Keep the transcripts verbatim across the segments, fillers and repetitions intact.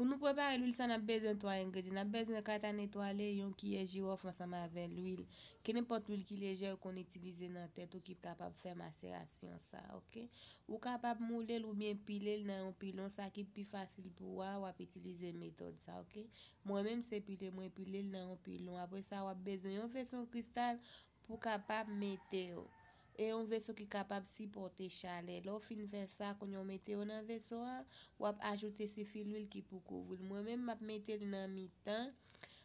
Pou nou prepare lwil sa, n ap bezwen twa engredyan. N ap bezwen kat a netwale, yon kiyè jiwòf ansanm avè lwil. Kenenpòt lwil ki lejè ou konn itilize nan tèt ou ki kapab fè maserasyon sa, oke? Ou kapab moule l oubyen pile l nan yon pilon, sa ki pi fasil pou ou a, w ap itilize metòd sa, oke? Mwen menm se pile, mwen pile l nan yon pilon. Apre sa, w ap bezwen yon veso kristal pou kapab mete yo. E yon veso ki kapab sipòte chalè. Lè w fin fè sa, kounye a w mete yo nan veso a, w ap ajoute sifi lwil ki pou kouvri l. Mwen menm, m ap mete l nan mitan.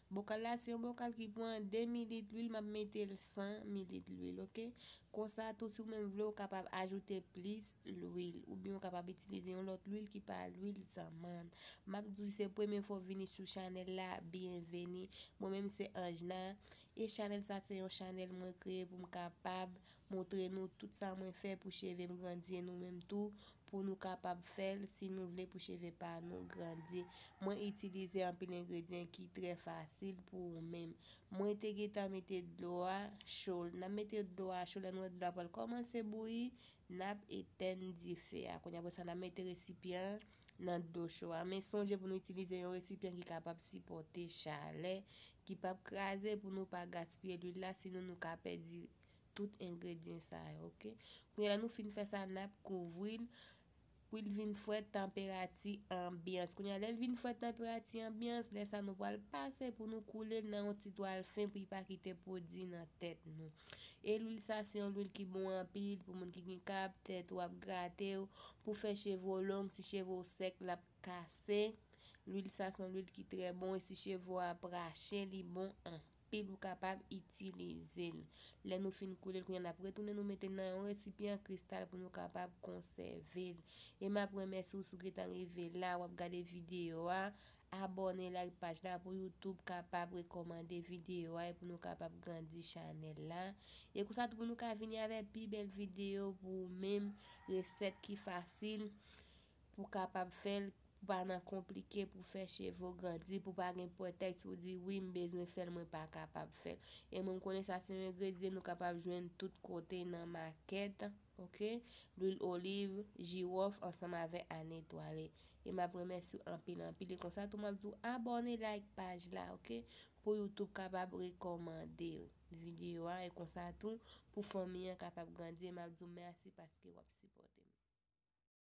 Bokal la, se yon bokal ki pran de milit lwil, m ap mete l san milit lwil, oke? Konsa tou, si w menm vle, w kapab ajoute plis lwil, oubyen w kapab itilize yon lòt lwil ki pa lwil zanmann. M ap di w, si se premye fwa w vini sou chanèl la, byenveni. Mwen menm, se Anjna. E chanèl sa se yon chanèl mwen kreye pou m kapab montre nou tout sa mwen fè pou cheve m grandi e nou menm tou pou nou kapab fè l si nou vle pou cheve pa nou grandi. Mwen itilize anpil engredyan ki trè fasil pou ou menm. Mwen te gentan mete dlo a cho. N ap mete dlo a cho, lè nou wè dlo a pral kòmanse bouyi, n ap etèn dife a. Kounye a, apre sa, n ap mete resipyan an nan dlo cho a. Men sonje pou nou itilize yon resipyan ki kapab sipòte chalè, ki p ap kraze pou nou pa gaspiye lwil la, sinon nou ka pèdi tout engredyan sa yo, oke? Kounye a, lè nou fin fè sa, n ap kouvri l pou l vin frèt tanperati anbyans. Kounye a, lè l vin frèt tanperati anbyans, lè sa nou pral pase pou nou koule l nan yon ti twal fen pou l pa kite pwodui nan tèt nou. E lwil sa, se yon lwil ki bon anpil pou moun ki gen kap, tèt ou ap grate w, pou fè cheve w long, si cheve w sèk, l ap kase. Lwil sa se yon lwil ki trè bon, e si cheve w ap rache, li bon anpil, ou kapab itilize l. Lè nou fin koule l, kounye a n ap retounen nou mete l nan yon resipyan kristal pou nou kapab konsève l. E m ap remèsye w si w gentan rive la, w ap gade videyo a. Abòne, like paj la pou YouTube kapab rekòmande videyo a e pou nou kapab grandi chanèl la. E konsa tou pou nou ka vini avèk pi bèl videyo pou ou menm, resèt ki fasil pou kapab fè l, pou pa nan konplike pou fè cheve w grandi, pou pa gen pretèks pou di, "Wi, m bezwen fè l, mwen pa kapab fè l." E mwen, m konnen sa se yon engredyan nou kapab jwenn tout kote nan makèt, oke? Lwil oliv, jiwòf, ansanm avè a netwale. E m ap remèsye w anpil, anpil. E konsa tou, m ap di w abòne, like paj la, oke? Pou YouTube kapab rekòmande videyo a. E konsa tou, pou fanmi an kapab grandi. E m ap di w mèsi paske w ap sipòte.